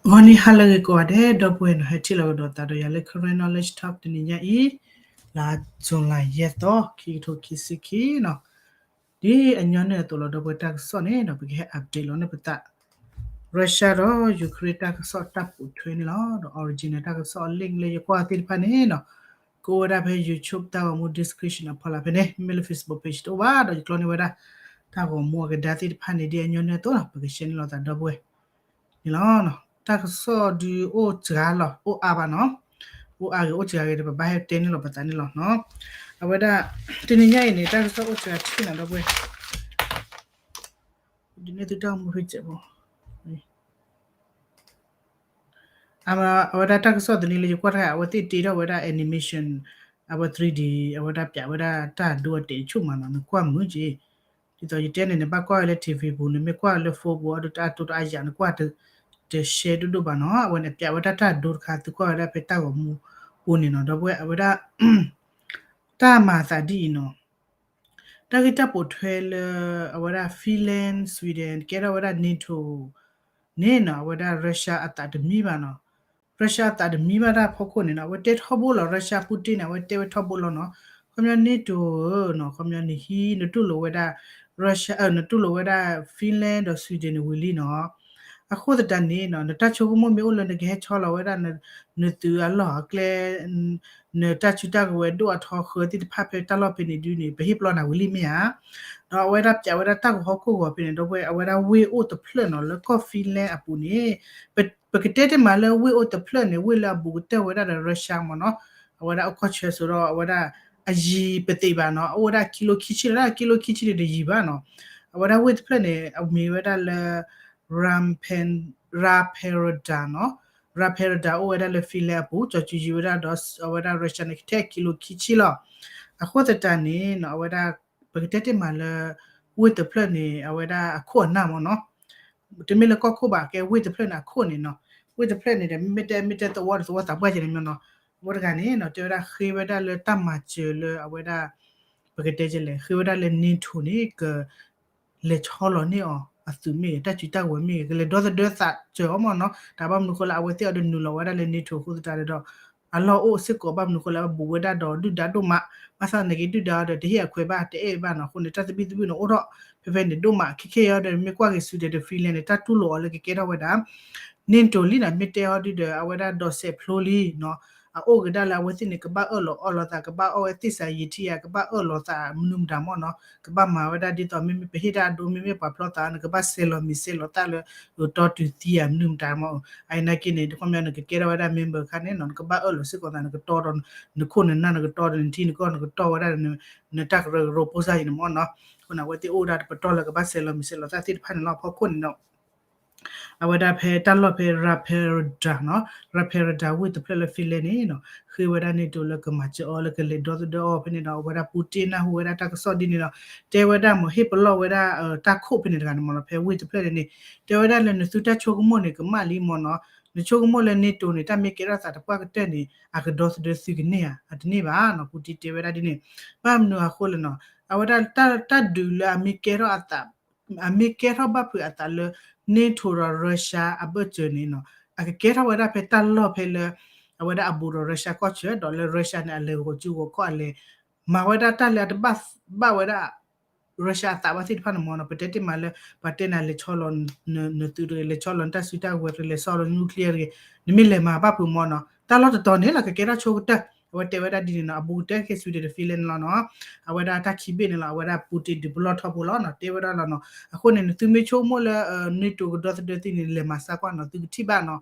ဂီၤနံၤဟါလၢအဂ့ၤကိးဂၤဒဲး ဒီပုၢ်ဝဲၢ်နီၤ ဟဲထံၣ်လိာ်ကဒီးသးဒီးယၤလၢ Karen Knowledge Talk တနံၤညါအံၤ လါ July ယဲၢ်သီ ခံကထိခံဆံခံနီၤ. ဒ်အညီနုၢ်အသိးလီၤ ဒီပုၢ်ဝဲၢ် တၢ်ကစီၣ်န့ၣ်နီၤ ပကဟဲ update လီၤန့ၣ်ပသး Russia ဒီး Ukraine တၢ်ကစီၣ်တၢ်ပိာ်ထွဲန့ၣ်လီၤ. ဒီး original တၢ်ကစီၣ်အ link လၢယကွၢ်သ့ၣ်တဖၣ်န့ၣ်နီၤ ကအိၣ်ဝဲဒၣ်ဖဲ YouTube တၢ်ဂီၤမူ description အဖီလာ်ဖဲန့ၣ် မ့ၢ်လၢ Facebook page တအိၣ်ဘၣ်ဒီး ယကျီန့ၢ်ဝဲဒၣ် တၢ်ဂီၤမူအကဒါသ့ၣ်တဖၣ်န့ၣ် ဒ်အညီနုၢ်အသိးနီၤ ပက share န့ၢ်လိာ်သးဒီပုၢ်ဝဲၢ်န့ၣ်လီၤ. တၢ်ကစီၣ်ဒုးအိၣ်စှၤလီၤ အိၣ်အါဘၣ်နီၤ အိၣ်အါဂ့ၤအိၣ်စှၤဂ့ၤဒီး ပဘၣ်ဟဲတဲန့ၢ်လိာ်ပသးန့ၣ်လီၤနီၤ. အဝဲဒၣ် တနံၤညါအံၤန့ၣ် တၢ်ကစီၣ်အိၣ်စှၤထံၣ်နီၤ ဒီပုၢ်ဝဲၢ် ဒ်န့ၣ်သုတၢ်ဂီၤမူဖဲစဲးဖိ အဝဲဒၣ်တၢ်ကစီၣ်သန့လၢယကွၢ်တခါ အဝဲသ့ၣ်တ့ထီၣ်ဝဲဒၣ် animation အဝဲ three D အဝဲဒၣ်ပျးဝဲဒၣ်တၢ်ဒိအတဲာ်တဆူၣ်မးနီၤ နကွၢ်မုာ်က့ၤ ဒ်သိးယတဲန့ၣ် နဘၣ်ကွၢ်ဝဲလၢ ထံၣ်ဖံးပူၤ နမ့ၢ်ကွၢ်လၢ phone ပူၤ အဒိတၢ်တိတၢ်အယၤ နကွၢ်တ share ဒိၣ်ဒိၣ်ဘၣ်နီၤ အဝဲန့ၣ်ပျးဝဲဒၣ်တၢ်ဒိတခါ သုကွၢ်ဝဲဒၣ်ဖဲတၢ်ဂီၤမူပူၤန့ၣ်နီၤ ဒီပုၢ်ဝဲၢ် အဝဲဒၣ် တၢ်မၤအသးဒ်အံၤနီၤ တၢ်ဂ့ၢ်တၢ်ပိာ်ထွဲလၢ အဝဲဒၣ် Finland Sweden ကဲထီၣ်ဝဲဒၣ် NATO န့ၣ်နီၤ အဝဲဒၣ် Russia အသးတမံဘၣ်နီၤ Russia အသးတမံဘၣ်တၢ်ဖီခိၣ်န့ၣ်နီၤ အဝဲတဲထီဘိလီၤ Russia Putin န့ၣ် အဝဲတဲဝဲထီဘိလီၤနီၤ ခီပညီ NATO ဧၢနီၤ ခီပညီနဟံး နတူၢ်လိာ်ဝဲဒၣ် Russia နတူၢ်လိာ်ဝဲဒၣ် Finland ဒီး Sweden န့ၣ်ဝံၤလံနီၤ အဃိသတးန့ၣ်နီၤ နတၢ်ဆိကမိၣ်မ့ၢ်အိၣ်လၢနကဟဲဆီလီၤဝဲဒၣ် နသုးအလီၢ်အကျဲ နတၢ်စုတၢ်ကဝဲၤဒိၣ်အထီဃၢၤသ့ၣ်တဖၣ်ဖဲတၢ်လီၢ်ဖဲန့ၣ်ဒုးန့ၣ် ပဟ့ၣ်ပလီၢ်နၤဝံၤလံမ့ၢ်ဧါ. ဒီးအဝဲဒၣ်ပျးဝဲဒၣ်တၢ်ဂီၤဟီၣ်ခိၣ်ဂီၤဖဲန့ၣ် ဒီပုၢ်ဝဲၢ် အဝဲဒၣ်ဝ့ၢ်အိၣ်တဖျၢၣ်နီၤ လၢကီၢ် Finland အပူၤန့ၣ် ပကတဲတ့ၢ်မးလၢဝ့ၢ်အိၣ်တဖျၢၣ်န့ၣ် ဝ့ၢ်လၢအဘူးကတၢၢ်ဝဲဒၣ်ဒီး Russia မ့ၢ်နီၤ အဝဲဒၣ်အိၣ်ခီၣ်ဆၢစိဒီး အဝဲဒၣ်အယံၤပသ့ၣ်ဘၣ်နီၤ အအိၣ်ဝဲဒၣ်ကံလိခံဆံလီၤ ကံလိခံဆံန့ၣ်တယံၤဘၣ်နီၤ အဝဲဒၣ်ဝ့ၢ်တဖျၢၣ်န့ၣ် အမ့ၢ်ဝဲဒၣ်လၢ Raperda နီၤ Raperda အိၣ်ဝဲဒၣ်လၢ Finland အပူၤ ကၠီၤကူယံၤဝဲဒၣ်ဒီး အဝဲဒၣ် Russia န့ၣ် ထဲကံလိခံဆံလီၤ. အဃိသတးန့ၣ်နီၤ အဝဲဒၣ် ပကတဲတ့ၢ်မးလၢ ဝ့ၢ်တဖျၢၣ်န့ၣ် အဝဲဒၣ်အခိၣ်အနၢ်မ့ၢ်နီၤ တမ့ၢ်လၢကီၢ်ခိၣ်ဘၣ် ကဲဝ့ၢ်တဖျၢၣ်န့ၣ်အခိၣ်န့ၣ်နီၤ ဝ့ၢ်တဖျၢၣ်န့ၣ်ဒီး မ့ၢ်တဲမ့ၢ်တဲသဝီဒီးသဝီသးပှၢ်ကဲန့ၣ်မ့ၢ်နီၤ အဝဲတဂၤန့ၣ်နီၤ တဲဝဲဒၣ်ဃ့ဝဲဒၣ်လၢတၢ်မၤစၢၤလၢအဝဲဒၣ် ပကတဲလဲၣ် ဃ့ဝဲဒၣ်လၢ NATO န့ၣ် က လဲၤဆီလီၤန့ၢ်အီၤ အသုးမ့ၢ်ဂ့ၤ တၢ်စုတၢ်ကဝဲၤမ့ၢ်ဂ့ၤ ကလဲၤဒီသဒၢသးစၢၤအီၤမ့ၢ်နီၤ တၢ်ဘၣ်မနုၤဃိလၢအဝဲသ့ၣ်အီၤဒီးနုာ်လီၤဝဲဒၣ်လၢ NATO အဃိသတးဒီး အလီၢ်အိၣ်စ့ၢ်ကီးဘၣ်မနုၤဃိလၢအဘူးဝဲဒၣ်ဒီးဒုၣ်ဒါဒိၣ်မး ဘၣ်ဆၣ်သနာ်က့ဒုၣ်ဒါအီၤဒီးတဟ့ၣ်အခွဲးဘၣ် တအဲၣ်ဘၣ်နီၤ အဃိန့ၣ် တၢ်သဘံၣ်သဘုၣ်န့ၣ်အိၣ်ထီၣ် ဖဲဖဲန့ၣ်ဒိၣ်မး ခဲခဲအံၤဒီး မ့ၢ်ကွၢ်က့ၤ Sweden ဒီး Finland န့ၣ် တၢ်တူၢ်လိာ်အီၤလၢကကဲထီၣ်ဝဲဒၣ် NATO လံနီၤ မ့ၢ်တဲအီၤဒုဒီး အဝဲဒၣ်ဒီးစဲးဖျိလံနီၤ အအိၣ်ကဒါလၢအဝဲသ့ၣ်န့ၣ် ကဘၣ်အၢၣ်လီၤအီလီၤသး ကဘၣ်အီၣ်ဝဲသ့ၣ်စးယံာ်ထံဧါ ကဘၣ်အၢၣ်လီၤသးမနုၤမတၤမ့ၢ်နီၤ ကဘၣ်မၤဝဲဒၣ်ဒ်သိး မ့မ့ၢ်ပဟ့ၣ်တၢ်အဒိ မ့မ့ၢ်ပှၤဖျီသး နကဘၣ်ဆဲးလီၤမံၤဆဲးလီၤသၣ်လၢ တီတုၤသံဧါ မနုၤမတၤမ့ၢ် အအံၤနာ်က့န့ၣ် ခီပညီနကကဲထီၣ်ဝဲဒၣ် member ခါန့ၣ်နီၤ နကဘၣ်အၢၣ်လီၤစ့ၢ်ကီးသး နကတီဒီး နခိၣ်နနၢ် နကတီဒီးနထံနကီၢ် နကတီဝဲဒၣ် နတၢ်ကရၢကရိဖိစၢ်ယံၤန့ၣ်မ့ၢ်နီၤ အဃိန့ၣ် အဝဲသ့ၣ်အိၣ်ဝဲဒၣ်တပတီၢ်လၢကဘၣ်ဆဲးလီၤမံၤဆဲးလီၤသၣ်သ့ၣ်တဖၣ်န့ၣ်လီၤ အဖီခိၣ်န့ၣ်နီၤ အဝဲဒၣ်ဖဲတၢ်လီၢ်ဖဲ Raperda နီၤ Raperda ဝ့ၢ်တဖျၢၣ်လၢ Finland န့ၣ်နီၤ ဃ့ဝဲဒၣ် NATO လၢကမၤစၢၤအီၤလၢကလဲၤဒီသဒၢအီၤဖဲန့ၣ်ဒီး အဝဲဒၣ် Putin နၢ်ဟူဝဲဒၣ်တၢ်ကစီၣ်ဒ်န့ၣ်ဒီး တဲဝဲဒၣ်မ့ၢ်ဟ့ၣ်ပလီၢ်ဝဲဒၣ် တၢ်ခိၣ်ဖဲန့ၣ်တဂၤန့ၣ်မ့ၢ်နီၤ ဖဲဝ့ၢ်တဖျၢၣ်န့ၣ်န့ၣ် တဲဝဲဒၣ်လၢနသုတၢ်ဆိကမိၣ်န့ၣ် ကမၣ်လံမ့ၢ်နီၤ နဆိကမိၣ်လၢ NATO န့ၣ် တၢ်မ့ၢ်ကဲထီၣ်သးတပှၢ်ကတၢၢ်န့ၣ် အကဒီသဒၢသုကန့ၢ်ဧါ အတန့ၢ်ဘၣ်နီၤ Putin တဲဝဲဒၣ်ဒ်န့ၣ် ဘၣ်မနုၤအဃိလဲၣ်နီၤ အဝဲဒၣ်တၢ်ဒုးလၢအမ့ၢ်ကဲထီၣ်အသး အမ့ၢ်ကဲထီၣ်ဘၣ်ဖုးအသးလၢ NATO ဒီး Russia အဘၢၣ်စၢၤန့ၣ်နီၤ အကကဲထီၣ်ဝဲဒၣ်ဖဲတၢ်လီၢ်ဖဲလၢ အဝဲဒၣ်အဘူးဒီး Russia ကီၢ်ဆၢ ဒီးလၢ Russia န့ၣ် အလဲၤဂီၤစုဂီၤခီၣ်အလဲၤ မၤဝဲဒၣ်တၢ်လၢအတဘၣ်ဘၣ်ဝဲဒၣ် Russia အသးဘၣ်သ့ၣ်တဖၣ်န့ၣ်မ့ၢ်နီၤ ပတဲတ့ၢ်မးလၢ ပှၤတဲနၤလဲၤဆီလီၤ နသုးတဂ့ၤ လဲၤဆီလီၤနတၢ်စုတၢ်ကဝဲၤတဂ့ၤ လဲၤဆီလီၤ nuclear တဂ့ၤ နမ့ၢ်လဲၤမၤဘၣ်ဖုးမ့ၢ်နီၤ တၢ်လီၢ်တတီၤန့ၣ်လီၤ ကကဲထီၣ်ဆိကတၢၢ် အဝဲတဲဝဲဒၣ်ဒ်န့ၣ်နီၤ အဘူးကတၢၢ်က့ၤ Sweden ဒီး Finland န့ၣ်လီၤနီၤ အဝဲဒၣ်တၢ်ခံဘ့ၣ်န့ၣ်လီၤ အဝဲဒၣ် Putin ဒုးပလီၢ်ထီဘိလီၤနီၤ တဲဝဲဒၣ်လီၤနီၤ အဃိန့ၣ် နသုမ့ၢ်ဆိကမိၣ်လၢ NATO ကဒီသဒၢသုန့ၣ် လဲၤမၤစၢ်ကွၢ်နီၤ သုကထံၣ်ဘၣ်နီၤ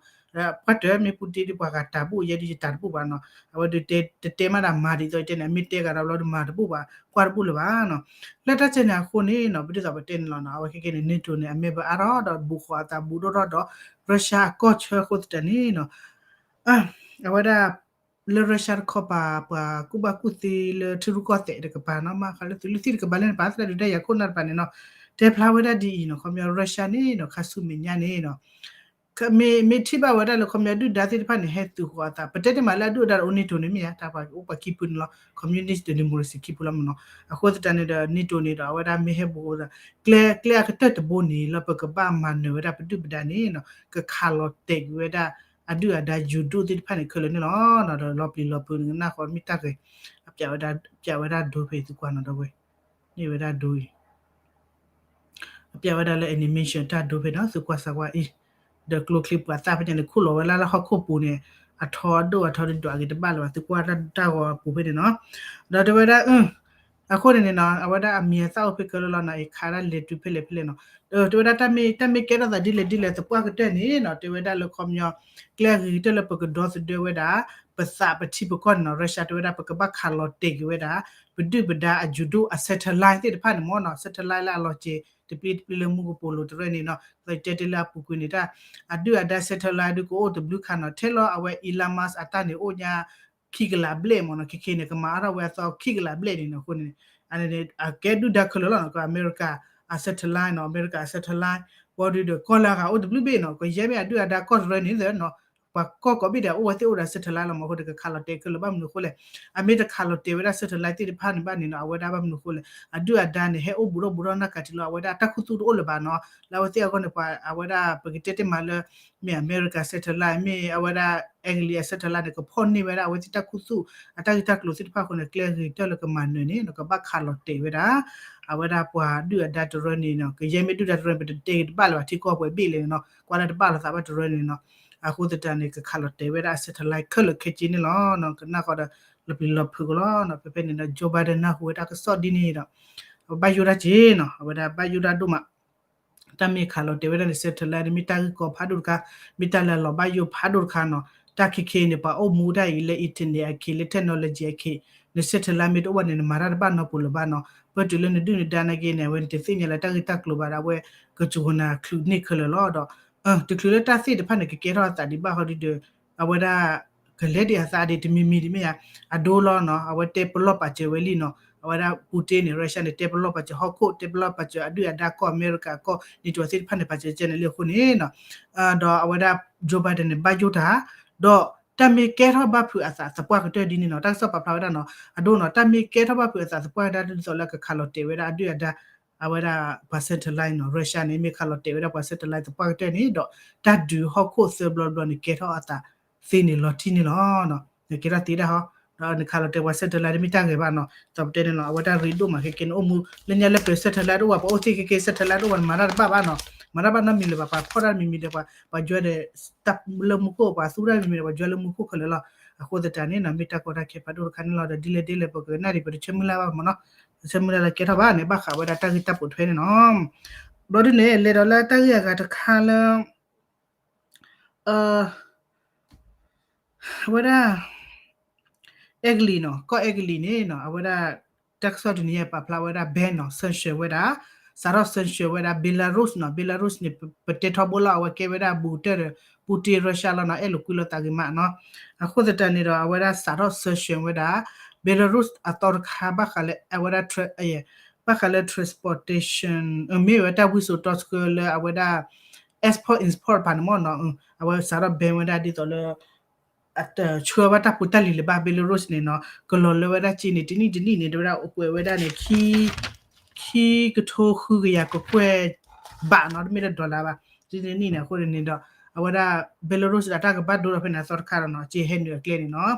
ပှၤတမ့ၢ် Putin ဒ်ပှၤဂၤတၢ်ဘူၣ် ယဲဒ်ယတၢ်တဘူၣ်ဘၣ်နီၤ အဝဲဒၣ်တတဲမးဒၣ်မၤဒ်သိးယတဲန့ၣ် အမ့ၢ်တဲဂၤဒီးဘျီဒုးမၤတဘူၣ်ဘၣ် ကွၢ်တဘူၣ်လၢၤဘၣ်နီၤ လၢတၢ်စဲန့ၣ်အဃိန့ၣ်နီၤ ပဒ်သိးပတဲန့ၣ်လီၤနီၤ အဝဲခဲကဲန့ၣ် NATO န့ၣ် အmemberအါထီၣ်ဒီး ဘူးဃီၤအသးဘူးဒိၣ်ထီၣ်ဒီး Russia အကီၢ်ဆၢအဃိသတးန့ၣ်နီၤ အဝဲဒၣ် လၢ Russia တခီပၤ ပှၤကူၣ်ဘၣ်ကူၣ်သ့လၢထံရူၢ်ကီၢ်သဲးတကပၤနီၤ မ့ၢ်ဃးလၢသုးလၢသံၣ်တကပၤလၢန့ၣ် ပာ်သရၣ်ဒုးတၢ်ယၤခိၣ်နၢ်တပၤန့ၣ်နီၤ တဲဖျါဝဲဒၣ်ဒ်အံၤနီၤ ခီပညီ Russia န့ၣ်နီၤ ခါဆူမဲာ်ညါန့ၣ်နီၤ မ့ၢ် မ့ၢ်ထံၣ်ဘၣ်ဝဲဒၣ်လၢခီပညီဒုၣ်ဒါသ့ၣ်တဖၣ်န့ၣ် ဟဲသုးဃီၤအသး ပတဲတ့ၢ်မးလၢအဒုၣ်အဒါဒီးအိၣ် NATO န့ၣ်မ့ၢ်ဧါ တၢ်ပှၤအိၣ်ပှၤခံဖုန့ၣ်လီၤ communist ဒီး democracy ခံဖုလီၤမ့ၢ်နီၤ. အဃိသတးန့ၣ်ဒီး NATO န့ၣ်ဒီးအဝဲဒၣ်မ့ၢ်ဟဲဘူးဒီး ကျဲ ကျဲအကတၢၢ်တဘိန့ၣ် လၢပကဘၣ်မၤနၢၤဝဲဒၣ်ပဒုၣ်ပဒါန့ၣ်နီၤ ကခးလီၤတဲာ်က့ၤဝဲဒၣ် အဒုၣ်အဒါယူၤဒိၣ်သ့ၣ်တဖၣ်န့ၣ်ခဲလၢာ်န့ၣ်လီၤ. ဒီးလီၤပျံၤလီၤဖုးန့ၣ် ကနၣ်ဃီမ့ၢ်တၢ်ဂ့ၤ အပျးဝဲဒၣ် ပျးဝဲဒၣ်ဒိဖဲသုကွၢ်နီၤဒီးဝဲ န့ၢ်ဝဲဒၣ်ဒိအံၤ အပျးဝဲဒၣ်လၢ animation တၢ်ဒိဖဲနီၤ သုကွၢ်စးကွၢ်အံၤ ဒီးကျိချံပှၤသၣ်ဖဲန့ၣ်န့ၣ် ခူၣ်လီၤဝဲလၢလၢဟီၣ်ခိၣ်ပူၤန့ၣ် အထီအဒိၣ်အထီဒိၣ်အဂ့ၤတဘၣ်လၢၤဘၣ် သုကွၢ်တၢ်ဂီၤအပူၤဖဲန့ၣ်နီၤ. ဒီးတဲဝဲဒၣ် အဃိန့ၣ်န့ၣ်နီၤ အဝဲဒၣ်အမံၤအသၣ်အိၣ်ဖဲခဲလၢာ်လီၤနီၤ အံၤခးဒၣ်လဲၤတုၤဖဲလဲၣ်ဖဲလဲၣ်နီၤ. တဲဝဲဒၣ်တၢ်မ့ၢ် တၢ်မ့ၢ်ကဲထီၣ်သးဒ်လဲၣ်ဒ်လဲၣ်သပှၢ်ကတၢၢ်န့ၣ်နီၤ တဲဝဲဒၣ်လၢခီပညီ ကျဲအဂ့ၤကတၢၢ်လၢပကဒီသဒၢဝဲဒၣ် ပသးပထံပကီၢ်န့ၣ်နီၤ Russia တဲဝဲဒၣ် ပကဘၣ်ခးလီၤတဲာ်က့ၤဝဲဒၣ် ပဒုၣ်ပဒါအယူၤဒိၣ်အ satellite သ့ၣ်တဖၣ်န့ၣ်မ့ၢ်နီၤ satellite လၢအလီၤစဲၤ တပျံၤတပျံၤလၢမူကပိာ်လိၤတရၢန့ၣ်နီၤ တဲတဲလၢအပူၤကွံာ်န့ၣ်တၢ် အဒုၣ်အဒါ satellite ဒုကအိၣ်တဘျုးခါနီၤ ထဲလီၤအဝဲ Elon Musk အတၢ်န့ၣ်အိၣ်ညါ ခံကလးဘျဲၣ်မ့ၢ်နီၤ ခဲခဲန့ၣ် ကမၤအါထီၣ်ဝဲအသီခံကလးဘျဲၣ်န့ၣ်နီၤ အဃိန့ၣ် အကဲဒုၣ်ဒါခဲလၢာ်လီၤနီၤ က America အ satellite နီၤ America အ satellite ဘီဒုဒီးကီၢ်လၢအဂၤအိၣ်တဘျုးဘ့ၣ်နီၤ ကယဲၢ်မ့ၢ်အဒုၣ်အဒါကီၢ်တရၢန့ၣ်နီၤ ပှၤကီၢ်ကိးဘ့ၣ်ဒဲးအိၣ်ဝဲသ့ၣ်အိၣ်ဒီး satellite လီၤမ့ၢ်အဃိဒီး ကခးလီၤတဲာ်ခဲလၢာ်ဘၣ်မနုၤအဃိလဲၣ် အမ့ၢ်တခးလီၤတဲာ်ဝဲဒၣ် satellite သ့ၣ်တဖၣ်န့ၣ်ဘၣ်န့ၣ်နီၤ အဝဲဒၣ်ဘၣ်မနုၤအဃိလဲၣ် အဒုၣ်အဒါန့ၣ် ဟဲအိၣ်ဘူးထီၣ်ဘူးထီၣ်နာ်က့ၤထံလီၤ အဝဲဒၣ်တၢ်ခူသူၣ်တအိၣ်လၢၤဘၣ်နီၤ လၢအဝဲသ့ၣ်အဂီၢ်န့ၣ် ပှၤ အဝဲဒၣ် ပကတဲတ့ၢ်မးလၢ မ့ၢ် America satellite မ့ၢ်အဝဲဒၣ် အဲကလံးအ satellite န့ၣ် ကဖီၣ်န့ၢ်ဝဲဒၣ်အဝဲသ့ၣ်တၢ်ခူသူၣ် အတၢ်ဂ့ၢ်တၢ်ကျိၤသ့ၣ်တဖၣ်အဃိန့ၣ် ကျဲအဂ့ၤကတၢၢ်လၢကမၤနၢၤန့ၣ် ကဘၣ်ခးလီၤတဲာ်ဝဲဒၣ် အဝဲဒၣ်ပှၤဒုၣ်အဒါတရၢန့ၣ်နီၤ ကယဲၢ်မ့ၢ်ဒုၣ်ဒါတရၢ ပတတဲက့ၤတဘၣ်လၢၤဘၣ် ထံကီၢ်ပှဲၤဘ့ၣ်လဲၣ်နီၤ ကွၢ်လၢတဘၣ်လိာ်သးဘၣ်တရၢန့ၣ်နီၤ အဃိသတးန့ၣ် ကခးလီၤတဲာ်ဝဲဒၣ်အ satellite ခဲလၢာ်ခဲဆ့န့ၣ်လီၤ ကနၣ်ဃီဒီး လီၤပျံၤလီၤဖုးကလီၤနီၤ ဖဲဖဲန့ၣ်ဒီး Joe Biden နၢ်ဟူဝဲတၢ်ကစီၣ်ဒ်န့ၣ်ဒီး ဘၣ်ယိၣ်တၢ်က့ၤနီၤ အဝဲဒၣ်ဘၣ်ယိၣ်တၢ်ဒိၣ်မး တၢ်မ့ၢ်ခးလီၤတဲာ်ဝဲဒၣ်န့ၣ် satellite န့ၣ်မ့ၢ်တၢ်ဂ့ၢ်ကီဖးဒိၣ်တခါ မ့ၢ်တၢ်လၢလီၤဘၣ်ယိၣ်ဖးဒိၣ်တခါနီၤ တၢ်ခဲခဲအံၤန့ၣ် ပှၤအိၣ်မူတၢ်အံၤလၢ internet အခံ လၢ technology အခံ န satellite မ့ၢ်တအိၣ်ဘၣ်န့ၣ် နမၤတၢ်တဘၣ်နီတပူၤလၢၤဘၣ်နီၤ ပတုၤလၢနဒုၣ်နဒါနာ်က့န့ၣ် အဝဲန့ၣ်တသ့ၣ်ညါလၢတၢ်ဂ့ၢ်တၢ်ကျိၤဘၣ်ဒီး အဝဲကစူၢ်ကနာ်ချုးန့ၢ်ခဲလၢာ်လီၤဒီး တချုးလၢတၢ်သ့ၣ်တဖၣ်န့ၣ် ကကဲထီၣ်အသးဒံးဘၣ်ဃီဒ်ဒီး အဝဲဒၣ် ကလဲၤဒံးအသးဒံးတမံၤမံၤဒံးမ့ၢ်ဧါ အဒိလီၤနီၤ အဝဲတဲပလီၢ်ပာ်စၢၤဝဲလံနီၤ အဝဲဒၣ် Putin န့ၣ် Russia န့ၣ် တဲပလီၢ်ပာ်စၢၤဟီၣ်ခိၣ် တဲပလီၢ်ပာ်စၢၤအဒုၣ်အဒါကီၢ် အမဲရကၤကီၢ် NATO သ့ၣ်တဖၣ်န့ၣ် ပာ်စၢၤကဲန့ၣ်လံအဃိန့ၣ်နီၤ ဒီးအဝဲဒၣ် Joe Biden န့ၣ် ဘၣ်ယိၣ်တၢ် ဒီးတၢ်မ့ၢ်ကဲထီၣ်ဘၣ်ဖုးအသးသပှၢ်ကတၢၢ်ဒ်န့ၣ်နီၤ တၢ်ကစီၣ်ပာ်ဖျါဝဲဒၣ်နီၤ အဒိနီၤ တၢ်မ့ၢ်ကဲထီၣ်ဘၣ်ဖုးအသးသပှၢ်ကတၢၢ် ဒ်သိးလၢကခးလီၤတဲာ်ဝဲဒၣ်အဒုၣ်အဒါ အဝဲဒၣ်ပှၤ satellite နီၤ Russia န့ၣ် မ့ၢ်ခးလီၤတဲာ်ဝဲဒၣ်ပှၤ satellite သပှၢ်ကတၢၢ်န့ၣ်ဒီး တၢ်ဒုးဟီၣ်ခိၣ်သၢဘျီတဘျီန့ၣ် ကဲထီၣ်အသးသ့န့ၣ်လီၤတံၢ်န့ၣ်လီၤ. ကဲထီၣ်သ့ဒၣ်ဟီ ဒီးနခးလီၤတဲာ်ပှၤ satellite တမ့ၢ်တၢ်ဂ့ၤဘၣ်နီၤ ဒီးပတဲန့ၣ်လီၤ အဝဲဒၣ်ရ့ဒိၣ်မးခဲကဲန့ၣ် အိၣ်မူလၢညါလၢပျၢၤ satellite တအိၣ်ဘၣ် ပှၤအိၣ်သ့ၣ်ခဲကဲ satellite တအိၣ်ဘၣ် နမၤတၢ်တဘၣ်ဘၣ်နီၤ မၤတၢ်ဘၣ်နီတမံၤလၢၤဘၣ် ပှၤဖီၣ်တၢ်တမံၤမံၤဒီး ပှၤယွဲဒီး တၢ်လၢမူခိၣ် ပှၤသူတၢ်တမံၤမံၤဒီး ပှၤယွဲလၢမူခိၣ်ခဲလၢာ်လီၤ. အဃိသတးန့ၣ်နီၤ မ့ၢ်တၢ်ကီတၢ်ခဲဖးဒိၣ်တခါန့ၣ်လီၤ ဒီးဒ်လဲၣ်ဒ်လဲၣ် ပကနၣ်ဒံး ပတဆၢမုၢ်လၢ်ဘၣ်မးနီၤ တဆၢမုၢ်လၢ်လၢကဲထီၣ်ဘၣ်န့ၣ် ဘၣ်ဃးဝဲဒၣ်တၢ်ဂ့ၢ်တၢ်ပိာ်ထွဲန့ၣ်နီၤ ဘျီဒ်န့ၣ် လဲၤဒီးလၢတၢ်ဂ့ၢ်အဂၤတခါလၢ အဝဲဒၣ် အဲကလံးနီၤ ကီၢ်အဲကလံးန့ၣ်နီၤ အဝဲဒၣ် တၢ်ကစီၣ်တနံၤအံၤပာ်ဖျါဝဲဒၣ် ban နီၤ sanction ဝဲဒၣ် စးထီၣ် sanction ဝဲဒၣ် Belarus နီၤ Belarus န့ၣ် ပတဲထီဘိလီၤ အဝဲကဲဝဲဒၣ်ဘူးတၢၢ်ဒီး Putin Russia လီၤနီၤ အဲၣ်လိာ်ကွံလိာ်သးဂ့ၤမးနီၤ အဃိသတးန့ၣ်ဒီး အဝဲဒၣ်စးထီၣ် sanction ဝဲဒၣ် Belarus အသီတခါ ဘၣ်ဃးလၢ အဝဲဒၣ် ဘၣ်ဃးလၢ transportation မ့ၢ်ဝဲတၢ်ဝံစိာ်တီဆှၢလၢအဝဲဒၣ် export import တဖၣ်န့ၣ်မ့ၢ်နီၤ အဝဲစးထီၣ် ban ဝဲဒၣ်ဒ်သိးလၢ အတဆှၢဘၣ်တၢ်ဖိတၢ်လံၤလၢၤဘၣ် Belarus န့ၣ်နီၤ ကလီၤလၢဝဲဒၣ်စ့န့ၣ် တနံၣ်တနံၣ်န့ၣ် တဲဝဲဒၣ်အိၣ်ကွဲးဝဲဒၣ်န့ၣ် ခံကထိဃုကယၤကကွဲၢ်ဘးနီၤ တမ့ၢ်တ dollar ဘၣ် တနံၣ်တနံၣ်န့ၣ် အဃိန့ၣ်ဒီး အဝဲဒၣ် Belarus ဒီးတၢ်ကဘၣ်ဒိဒီးဖဲန့ၣ်အသီတခါဒီးနီၤ စ့ဟဲနုာ်အကျဲန့ၣ်နီၤ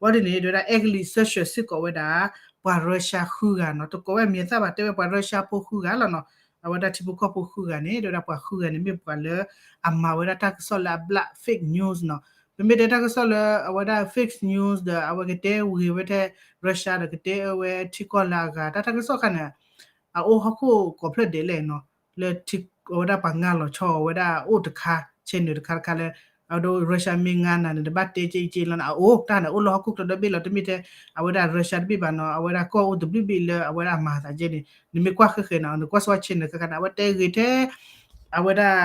ဝဲဒ်န့ၣ် တဲဝဲဒၣ် အဲကလံး sanction စ့ၢ်ကီးဝဲဒၣ် ပှၤ Russia ဃုဂၤနီၤ တကိးဝဲအမံၤအသၣ်ဘၣ် တဲဝဲပှၤ Russia ဖိဃုဂၤလီၤနီၤ အဝဲဒၣ်ထံဖိကီၢ်ဖိဃုဂၤန့ၣ် တဲဝဲဒၣ်ပှၤဃုဂၤန့ၣ် မ့ၢ်ပှၤလၢအမၤဝဲဒၣ်တၢ်ကစီၣ်လၢအဘျၣ် fake news နီၤ ပမ့ၢ်တဲတၢ်ကစီၣ်လၢအဝဲဒၣ် fake news ဒီးအဝဲကတဲဝံၤဝဲထဲ Russia ဒီးကတဲအဝဲထံကီၢ်လၢအဂၤ တၢ်တၢ်ကစီၣ်ခါန့ၣ် အအိၣ်ဟီၣ်ခိၣ်ကိးဖျၢၣ်ဒဲးလဲၣ်နီၤ လၢထံ အဝဲဒၣ်ပှၤငါလီၤဆီအဝဲဒၣ်အိၣ်တခါ channel တခါတခါလၢ အဝဲဒၣ် Russia မ့ၢ်ငါနၤန့ၣ် တဘၣ်တဲက့ၤက့ၤလီၤန့ၣ် အအိၣ်တၢ်န့ၣ် အိၣ်လၢဟီၣ်ခိၣ်ချၢဒီဘ့ၣ်လီၤ တမ့ၢ်ထဲ အဝဲဒၣ် Russia တဘ့ၣ်ဘၣ်နီၤ အဝဲဒၣ်ကီၢ်အိၣ်တဘ့ၣ်ဘ့ၣ်လၢအဝဲဒၣ်မၤသးကဲန့ၣ် နမ့ၢ်ကွၢ်ဃဲၤဃဲၤနီၤ နကွၢ်စ့ၢ်ကီး channel တခါခါန့ၣ် အဝဲတဲဂ့ၤထဲ အဝဲဒၣ်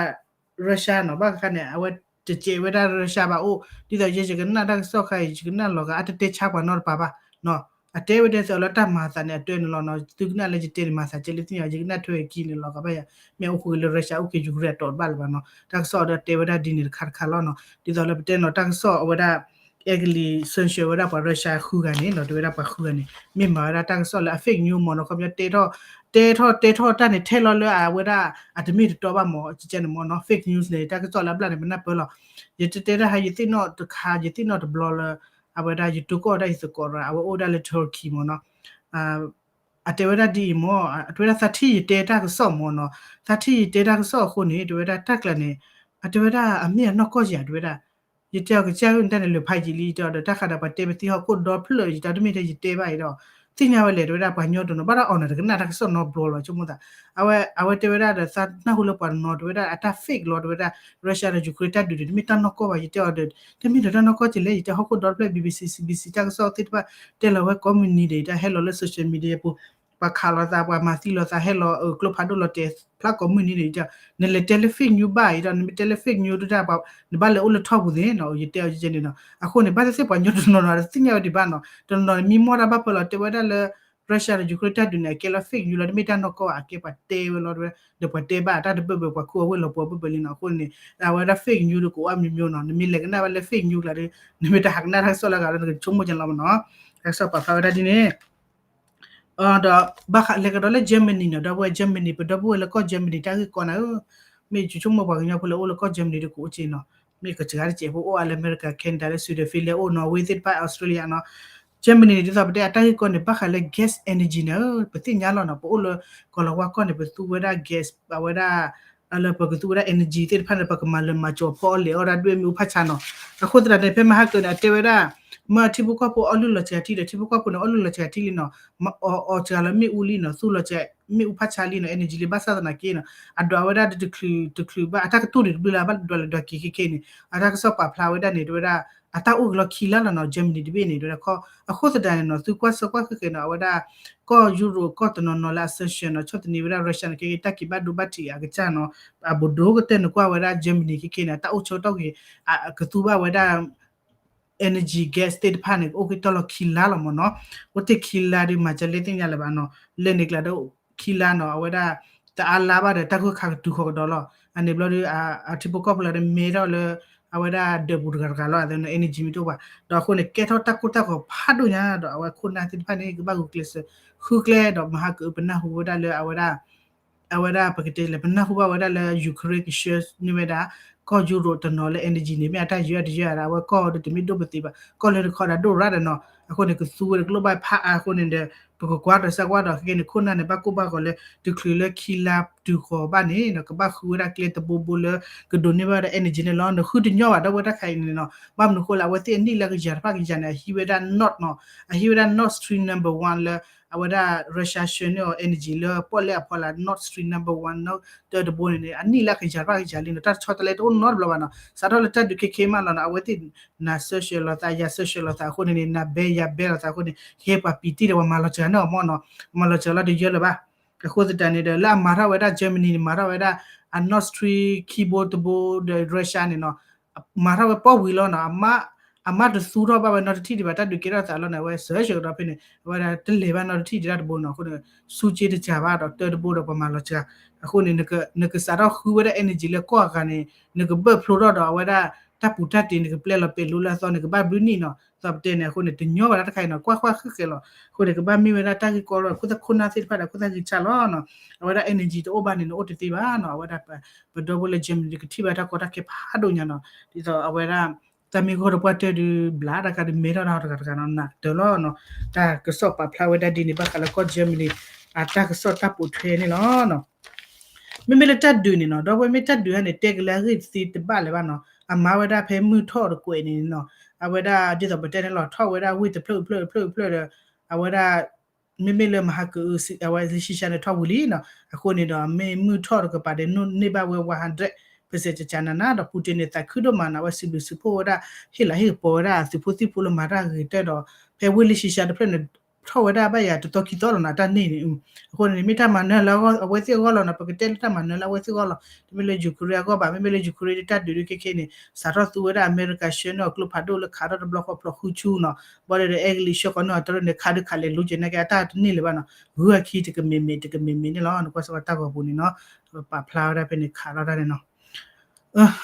Russia နီၤ ဘၣ်ခါန့ၣ် အဝဲတစဲးဝဲဒၣ် Russia ဘၣ်အိၣ် ဒ်သိးယဲယကနၣ်တၢ်ကစီၣ်ခါအံၤ ယကနၣ်လီၤဂာ် အတတဲဆါပှၤနီတပၤဘၣ်နီၤ အတဲဝဲဒၣ်သုးအီၤလၢတၢ်မၤအသးန့ၣ် အတဲန့ၣ်လီၤနီၤ, သုကနၣ်လၢယတဲန့ၣ်မၤသးကဲလၢသ့ၣ်ညါ ယကနၣ်ထွဲကံန့ၣ်လီၤ ကဘၣ်ယၤ မ့ၢ်အိၣ်ဃူက့ၤလၢ Russia အိၣ်က့ၤ Ukraine အတီၤတဘၣ်လၢၤဘၣ်နီၤ, တၢ်ကစီၣ်အီၤဒီးတဲဝဲဒၣ်ဒ်န့ၣ်တခါတခါလီၤနီၤ, ဒ်သိးလၢပတဲနီၤ တၢ်ကစီၣ်အဝဲဒၣ် အဲကလံး sanction ဝဲဒၣ်ပှၤ Russia ဃုဂၤန့ၣ်နီၤ, တဲဝဲဒၣ်ပှၤဃုဂၤန့ၣ် မ့ၢ်မၤဝဲဒၣ်တၢ်ကစီၣ်လၢအ fake news မ့ၢ်နီၤ, ခီပညီတဲထီၣ် တဲထီၣ်တဲထီၣ်တၢ်န့ၣ် ထဲလီၤလၢအဝဲဒၣ် အတမ့ၢ်တတီဘၣ်မ့ၢ် ကကဲန့ၣ်မ့ၢ်နီၤ, fake news န့ၣ် တၢ်ကစီၣ်လၢအဘျၣ်န့ၣ် ပနၢ်ပၢၢ်လီၤ, ယတတဲတၢ်ဟဲ ယသ့ၣ်နီၣ်တခါ ယသ့ၣ်နီၣ်တဘျီလၢ အဝဲဒၣ်ယတိၢ်ကီၢ်ဝဲဒၣ်ယသကိးရၤ အဝဲအိၣ်ဝဲဒၣ်လၢ Turkey မ့ၢ်နီၤ, အတဲဝဲဒၣ်ဒ်အံၤမ့ၢ် အတဲဝဲဒၣ်သးထံၣ်ယတဲတၢ်ကစီၣ်မ့ၢ်နီၤ, သးထံၣ်ယတဲတၢ်ကစီၣ်အဃိန့ၣ် တဲဝဲဒၣ်တၢ်ကျါန့ၣ် အတဲဝဲဒၣ်အမ့ၢ်အနီၢ်ကီၢ်ယၤ တဲဝဲဒၣ်, ယတဲအီၤကစၢ်ဂ့ၢ်န့ၣ်တၢ်န့ၣ် လၢဖးယံာ်လံ ယတဲအီၤဒီး တၢ်ဃးဒီးပှၤတဲပသံဟီၣ်ခိၣ်ဒီဖျၢၣ် ယတဲအီၤတမ့ၢ်ထဲယတဲဘၣ်အံၤဒီး သ့ၣ်ညါဝဲလဲၣ် တဲဝဲဒၣ်ပှၤညီတနီၤ ဘၣ်တၢ်အီၣ်နၤတကနၣ်တၢ်ကစီၣ်နီတဘျီလီၤ ဆိကမိၣ်သး, အဝဲ အဝဲတဲဝဲဒၣ်ဒီး သးနၢ်ဟူလၢပှၤတနီၤ တဲဝဲဒၣ်အတၢ် fake လီၤ တဲဝဲဒၣ် Russia ဒီး Ukraine တၢ်ဒုးန့ၣ် တမ့ၢ်တၢ်နီၢ်ကီၢ်ဘၣ် ယတဲအီၤဒီး တမ့ၢ်ဒီးတၢ်နီၢ်ကီၢ်ကလဲၣ် ယတဲဟီၣ်ခိၣ်ဒီတဖျၢၣ် BBC CBC တၢ်ကစီၣ်သ့ၣ်တဖၣ် တဲလီၤဝဲကိးမုၢ်နံၤဒီး ယတၢ်ဟဲလီၤလၢ social media ပူၤ ပှၤခးလိာ်သး ပှၤမၤသံလိာ်သး ဟဲလီၤကျိဖးဒိၣ်လီၤတဲာ်ဖျါကိးမုၢ်နံၤန့ၣ် နလဲၤတဲလၢ fake news ဘၣ်အံၤဒီး နမ့ၢ်တဲလၢ fake news ဒၣ် နဘၣ်လဲၤအိၣ်လၢထီၣ်ပူၤသ့ၣ်နီၤ ယတဲအီၤယဲန့ၣ်နီၤ အဃိန့ၣ် ဘၣ်သ့ၣ်သ့ၣ်ပှၤညီတနီၤနီၤ တသ့ၣ်ညါဝဲဒံးဘၣ်နီၤ တနီၤနီၤမံမီၢ်တၢ်ဘၣ်ဖၢလီၤ တဲဝဲဒၣ်လၢ Russia ဒီး Ukraine တၢ်ဒုးန့ၣ် အကဲလၢ fake news လီၤ တမ့ၢ်တၢ်နီၢ်ကီၢ်ဘၣ် အကဲပှၤတဲဝဲလီၤ ဒီးပှၤတဲဘၣ်တၢ်တဘၢၣ်ဘၢၣ် ပှၤခူၣ်အဝ့ၢ်လီၤပှီၤဘၢၣ်ဘၢၣ်လံနီၤ အဃိန့ၣ် အဝဲဒၣ် fake news ဒီးကအိၣ်အမျိုးမျိုးနီၤ နမ့ၢ်လဲၤကနၣ်ဘၣ်လၢ fake news ကျါဒီး နမ့ၢ်တဟးကနၣ်တၢ်ကစီၣ်လၢအဂၤလၢနကဆိကမိၣ်ကလီၤမ့ၢ်နီၤ တၢ်ကစီၣ်ပာ်ဖျါဝဲဒၣ်ဒ်န့ၣ် ဒီးဘၣ်ဃးလဲၤကဒီးလၢ Germany နီၤ ဒီပုၢ်ဝဲၢ် Germany ပဒီပုၢ်ဝဲၢ်လၢကီၢ် Germany တၢ်ဂ့ၢ်ကီနၤဧၢ, မ့ၢ်ဆိကမိၣ်ပှၤကညီဖိလၢအိၣ်လၢကီၢ် Germany ဒီးကအိၣ်က့နီၤ, မ့ၢ်ကစှၤတစဲးဖိအိၣ်အါလၢ America, Canada လၢ Sweden, Finland အိၣ်နီၤ ဝ့ၢ်သ့ၣ်တဖၣ် Australia နီၤ, Germany န့ၣ် ဒ်သိးပတဲအတၢ်ဂ့ၢ်ကီန့ၣ် ဘၣ်ဃးလၢ gas energy န့ၣ်ဧၢ, ပသ့ၣ်ညါလီၤနီၤ ပအိၣ်လၢကီၤလၤဝါကီၢ်န့ၣ် ပသူဝဲဒၣ် gas အဝဲဒၣ် လၢပကသူဝဲဒၣ် energy သ့ၣ်တဖၣ်န့ၣ် ပကမၤလၢာ်မၤကၠီၤဖီအီၣ်လဲၤအီၣ်ဒၣ်ဒွဲၣ်မ့ၣ်အူဖးဆါနီၤ, အဃိသတးန့ၣ် ဖဲမဟါကၢန့ၣ် အတဲဝဲဒၣ် မ့ၢ်ထံဖိကီၢ်ဖိအီၣ်လုၢ်လီၤစှၤထံဒီး ထံဖိကီၢ်ဖိန့ၣ် အီၣ်လုၢ်လီၤစှၤထံလံနီၤ, အီၣ်အီၣ်စှၤလၢမ့ၣ်အူလံနီၤ, သူလီၤစှၤမ့ၣ်အူဖးဆါလံနီၤ, energy လံ ဘၣ်ဆၣ်သနာ်က့နီၤ, အဒွးဝဲဒၣ်တချုးတချုးဘၣ် အတၢ်ကတိၢ်န့ၣ်တဘျုးလၢ်ဘၣ်ဒွးလဲၤဒွးက့ၤခဲခဲန့ၣ် အတၢ်ကစီၣ်ပာ်ဖျါဝဲဒၣ်န့ၣ် တဲဝဲဒၣ် အတၢ်အိၣ်က့ၤလီၤခံလါလီၤနီၤ, Germany တဘ့ၣ်န့ၣ် တဲဝဲဒၣ် အဃိသတးန့ၣ်နီၤ သုကွၢ်စၢကွၢ်ဃ့ၢ်ဃ့ၢ်နီၤ အဝဲဒၣ် ကီၢ်ယူရိးကီၢ်တနီၤနီၤလၢအ sanction နီၤ ဆီၣ်သနံးဝဲဒၣ် Russia န့ၣ် ခဲက့ၤတၢ်က့ၤဘၣ်ဒိဘၣ်ထံးအကစၢ်နီၤ, အဘူးဒိၣ်ကတၢၢ်န့ၣ်ကွၢ်ဝဲဒၣ် Germany ခဲခဲန့ၣ် အတၢ်အိၣ်ဆၢကတီၢ်က့ၤ ကသူဘၣ်ဝဲဒၣ် energy gas သ့ၣ်တဖၣ်န့ၣ် အိၣ်က့ၤတီၢ်လီၤခံလါလီၤမ့ၢ်နီၤ, အိၣ်တ့ၢ်ခံလါဒီး မၤစၢၤလၢသ့ၣ်ညါလၢၤဘၣ်နီၤ, လဲၤန့ၣ်ကျါဒီးခံလါနီၤ, အဝဲဒၣ် တအါလါဘၣ်ဒီး တၢ်ဂိၢ်ခါကတုၤဃီၤကဒီးလီၤ, အန့ၣ်ဘျီဒီး အထံဖိကီၢ်ဖိလၢဒီးမဲထီၣ်လၢ အဝဲဒၣ်ဒၢးပူၤတဂၤတဂၤလီၤ, အသးန့ၣ် energy မ့ၢ်တအိၣ်ဘၣ်, ဒီးအဃိန့ၣ် ကဲထီၣ်တၢ်ကိၢ်တၢ်ဂီၤဖးဒိၣ်ညါ ဒီးအဝဲခိၣ်နၢ်သ့ၣ်တဖၣ်န့ၣ် ကဘၣ်ဂုာ်ကျဲးစၢး ဃုကျဲ ဒီးမဟါကအုပနၢ်ဟူဝဲဒၣ်လၢအဝဲဒၣ် အဝဲဒၣ်ပကတဲလဲၣ် ပနၢ်ဟူဘၣ်ဝဲဒၣ်လၢ Ukraine ကဆှၢန့ၢ်ဝဲဒၣ် ကီၢ်ယူရိးတနီၤလၢ energy န့ၣ် မ့ၢ်အတၢ်ယၢၤတယၢၤဒီး အဝဲကီၢ်ဒီးတမ့ၢ်ဒိၣ်ပသ့ဘၣ် ကီၢ်လၢတခီဒၣ်ဒိၣ်ရၣ်ဒီးနီၤ, အဃိန့ၣ် ကသူဝဲဒၣ်ကျိၣ်ဘၣ်ဖးအါအဃိန့ၣ်ဒီး ပကကွၢ်ဒီးစၢ်ကွၢ်ဒီး ခဲကနံၣ်န့ၣ် ခိၣ်နၢ်န့ၣ် ဘၣ်ကိၢ်ဘၣ်ဂီၤလၢ တချုးလၢခံလါတုၤဃီၤဘၣ်န့ၣ် ကဘၣ်ဃုဝဲဒၣ်ကျဲတဘိဘိလၢ ကဒိးန့ၢ်ဘၣ်ဝဲဒၣ် energy န့ၣ်လီၤ, နဃုတညီဘၣ်ဒီးဝဲတၢ်ခါအံၤန့ၣ်နီၤ, ဘၣ်မနုၤဃိလၢအဝဲသ့ၣ်အနံၣ်လၢကယၤတဖၣ်ကယၤန့ၣ် အဟံးဝဲဒၣ် Nord နီၤ, အဟံးဝဲဒၣ် Nord Stream number one လၢ အဝဲဒၣ် Russia ဆှၢန့ၢ်အီၤ energy လၢပီၣ်လဲၣ်အဖီလာ် Nord Stream number one တၢတဘိန့ၣ်န့ၣ် အနံၣ်လၢကယၤတဖၣ်ကယၤလံနီၤ, တၢ်ဆီတလဲတအိၣ်နီတဘျီဘၣ်နီၤ, စးထီၣ်လၢတၢ်ဒုးခဲခဲမးလီၤနီၤ, အဝဲသ့ၣ်နၤစၢၤဆှၢလီၤသး ယၤစၢၤဆှၢလီၤသးအဃိန့ၣ်န့ၣ် နၤဘဲယၤဘဲလီၤသးအဃိန့ၣ် ကဟဲပှၤပံာ်တံၢ်ဒီးပှၤမၤလီၤစှၤန့ၢ်အီၤမ့ၢ်နီၤ, မၤလီၤစှၤလီၤတယၢလၢၤဘၣ်, အဃိသတးန့ၣ်ဒီး လၢအမၤထီၣ်ဝဲဒၣ် Germany န့ၣ် မၤထီၣ်ဝဲဒၣ် အ Nord Stream ခံဘိတဘိဒီး Russia န့ၣ်နီၤ မၤထီၣ်ဝဲပီၣ်ဝံၤလီၤနီၤ, အမါတသူထီၣ်ဘၣ်ဝဲနီတထံၣ်ဒံးဘၣ် တၢ်ဒုးကဲထီၣ်သးလီၤန့ၣ် အဝဲစၢၤဆှၢကဒီးဖဲန့ၣ် အဝဲဒၣ်တလဲၤဘၣ်နီတထံၣ်ဒံးတၢ်တဘိနီၤ, အဃိန့ၣ် ဆူက့တစှၤဘၣ်ဒီးတၢတဘိဒီးပှၤမၤလီၤစှၤ, အဃိန့ၣ် နကစးထီၣ်ဃုဝဲဒၣ် energy လၢကီၢ်အဂၤန့ၣ် နကဘၢၣ်ဖျိထီၣ်ဒီးအဝဲဒၣ် တၢ်ပူၤတၢ်တ့ၤ နကပျဲလီၤပဲာ်လိလၢအသီ နကဘၣ်ဘျုးနံၣ်နီၤ, သိးပတဲန့ၣ် အဃိန့ၣ် တညီဘၣ်တၢ်တခါအံၤနီၤ, ကွၢ်ကွၢ်ဃ့ၢ်ဃ့ၢ်လီၤ, အဃိန့ၣ် ကဘၣ်မ့ၢ်ဝဲဒၣ်တၢ်ဂ့ၢ်ကီလီၤ ခိၣ်သၣ်ခိၣ်နၢ်သ့ၣ်တဖၣ်ဒီး ခိၣ်သၣ်ဂံၢ်ဆၢလီၤနီၤ, အဝဲဒၣ် energy တအိၣ်ဘၣ်န့ၣ် နအိၣ်တသ့ဘၣ်နီၤ, အဝဲဒၣ် ပဒီပုၢ်ဝဲၢ်လၢ Germany ကထံၣ်ဘၣ်တၢ်ကီတၢ်ခဲဖးဒိၣ်ညါနီၤ, ဒ်သိးအဝဲဒၣ် တၢ်မ့ၢ်ဂီၢ်တပှၢ်တၢၢ်ဒုး ဘျးတၢ်ကးဒုးမဲထီၣ်တၢ်တဂၤတဂၤနီၤ နးကတၢၢ်လီၤနီၤ, တၢ်ကစီၣ်ပာ်ဖျါဝဲဒၣ်ဒ်န့ၣ် ဘၣ်ဃးလၢကီၢ် Germany အတၢ်ကစီၣ်တၢ်ပိာ်ထွဲန့ၣ်လီၤနီၤ. မ့မ့ၢ်လၢတၢ်ဒုးန့ၣ်နီၤ ဒီပုၢ်ဝဲၢ် မ့ၢ်တၢ်ဒုးဟဲန့ၣ် တဲကလၢအဂ့ၢ်သ့တဘၣ်လၢၤဘၣ်နီၤ, အမၤဝဲဒၣ်ဖဲမုၢ်ထီၣ်တကွဲးန့ၣ်နီၤ, အဝဲဒၣ်ဒ်သိးပတဲန့ၣ်လီၤ ထီၣ်ဝဲဒၣ်ဝ့ၢ်တဖျၢၣ်တဖျၢၣ်တဖျၢၣ်တဖျၢၣ်ဒီး အဝဲဒၣ် မ့မ့ၢ်လၢမဟါကအု အဝဲလၢၡံၡါန့ၣ်ထီၣ်ဝံၤလံနီၤ, အဃိန့ၣ်ဒီး မ့ၢ်မုၢ်ထီၣ်တကပၤဒီး န့ၢ်ဘၣ်ဝဲ one hundred percent ကကနၤနၤဒီး Putin န့ၣ် သးခုဒိၣ်မးနီၤ, အဝဲစံးဘျုးစံးဖှိၣ်ဝဲဒၣ် ဟ့ၣ်လၤဟ့ၣ်ကပီၤဝဲဒၣ်သုးဖိသံၣ်ဖိလၢမၤတၢ်ဂ့ၤကတၢၢ်ဒီး ဖဲဝ့ၢ်လၢၡံၡါတဖျၢၣ်န့ၣ် ထီၣ်ဝဲဒၣ်ဘၣ်ယၤတသီခံသီလီၤနီၤ အတၢ်န့ၢ်န့ၣ်, အဃိန့ၣ် မ့ၢ်တၢ်မၤနၢၤလၢအဝဲသ့ၣ်အဂီၢ်လီၤနီၤ, ပကတဲလၢတၢ်မၤနၢၤလၢအဝဲသ့ၣ်အဂီၢ်လီၤ, တမ့ၢ်လၢ Ukraine အဂီၢ်ဘၣ်, မ့မ့ၢ်လၢ Ukraine တၢ်ဒုးဒုးခဲခဲန့ၣ် စးထီၣ်သူဝဲဒၣ်အမဲရကၤဆှၢန့ၢ်အီၤကျိဖးဒိၣ်လၢခးထီၣ်တဘျီဃီဖျိးဃုဆူနီၤ, ဘၣ်ဒီးအဲကလံးဆှၢဃီန့ၢ်အီၤတရၢၢ်န့ၣ် ခးဒုးခးလဲၤလိကဲးနာ်က့ အတၢ်တန့ၢ်လၢၤဘၣ်နီၤ, ဂုၤအခံတကမ့ၢ်မ့ၢ်တကမ့ၢ်မ့ၢ်န့ၣ်လီၤ, နကွၢ်စ့ၢ်ကီးတၢ်ဂီၤပူၤန့ၣ်နီၤ, ပာ်ဖျါဝဲဒၣ်ဖဲန့ၣ် ခးထီၣ်တၢ်န့ၣ်နီၤ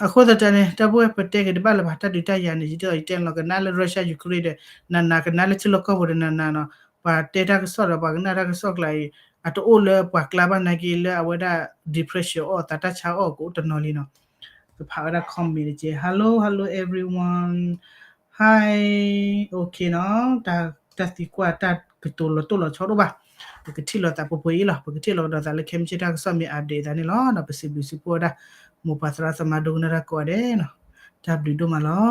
အဃိသတးန့ၣ် တၢ်ဘၣ်ဝဲပတဲက့ၤတဘၣ်လၢၤဘၣ် တၢ်ဒုးတၢ်ယၤန့ၣ် ယတဲအီၤယတဲလီၤ ကနၣ်လၢ Russia Ukraine ဒီး နၤနၤ ကနၣ်လၢထံလီၢ်ကီၢ်ပူၤဒီးနၤနၤနီၤ, ပှၤတဲတၢ်ကစီၣ်ဒီး ပှၤကနၣ်တၢ်ကစီၣ်ကျါအံၤ အတအိၣ်လၢပှၤကျါဘၣ်နာ်က့ လၢအဝဲဒၣ် depression အီၣ်သးတၢ်ဆါအီၣ်ကအိၣ်တနီၤလံနီၤ, ကဖးဝဲဒၣ် comment တက့ၢ် Hello, hello everyone, hi, okay နီၤ, တၢ်သံကွၢ်တၢ်ကတိၤလီၤတိၢ်လီၤဆီဒိၣ်ဘၣ်, ပကထံၣ်လိာ်သးပှဲၤပှဲၤအံၤလီၤ, ပကထံၣ်လိာ်ကဒီးသးလၢခဲမုၢ်ဆ့ၣ်တၢ်ကစီၣ်မ့ၢ် update သးန့ၣ်လီၤ, ဒီးပစံးဘျုးစံးဖှိၣ်ဝဲဒၣ် မိၢ်ပၢ်သရၣ်သမါဒိကနၣ်တၢ်ကိးဂၤဒဲးနီၤ, တၢ်ဘျုးဒိၣ်မးလီၤ.